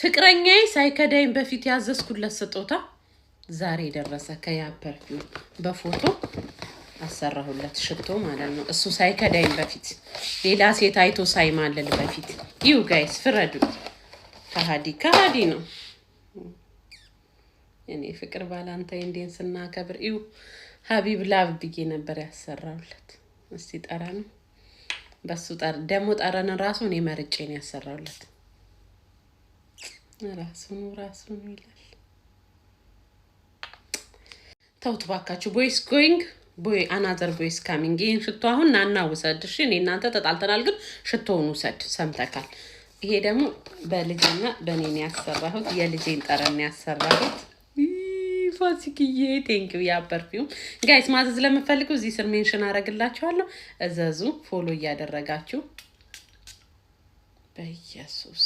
ፍቅረኛዬ ሳይከዳኝ በፊት ያዘዝኩለት ስጦታ ዛሬ ደረሰ። ከያ perfume በፎቶ አሰራሁለት ሽቶ ማለት ነው። እሱ ሳይከዳኝ በፊት፣ ሌላ ሴት አይቶ ሳይማልል በፊት። You guys ፍረዱ። ከሀዲ ከሀዲ ነው። እኔ ፍቅር Valentine Day ን ስናከብር እዩ ሀቢብ love ብዬ ነበር ያሰራሁለት። እስቲ ጠረኑ፣ በሱ ደግሞ ጠረንን ራሱ እኔ መርጬ ነው ያሰራሁለት። ራሱኑ ራሱኑ ይላል። ተውት ባካችሁ። Boys going boy, another boys coming። ይህን ሽቶ አሁን ናና ውሰድ። እሺ፣ እኔ እናንተ ተጣልተናል፣ ግን ሽቶውን ውሰድ። ሰምተካል። ይሄ ደግሞ በልጄና በእኔ ነው ያሰራሁት። የልጄን ጠረን ነው ያሰራሁት። ፋሲክዬ thank you። ያ perfume guys ማዘዝ ለምፈልጉ እዚህ ስር mention አደርግላችኋለሁ። እዘዙ፣ follow እያደረጋችሁ በኢየሱስ።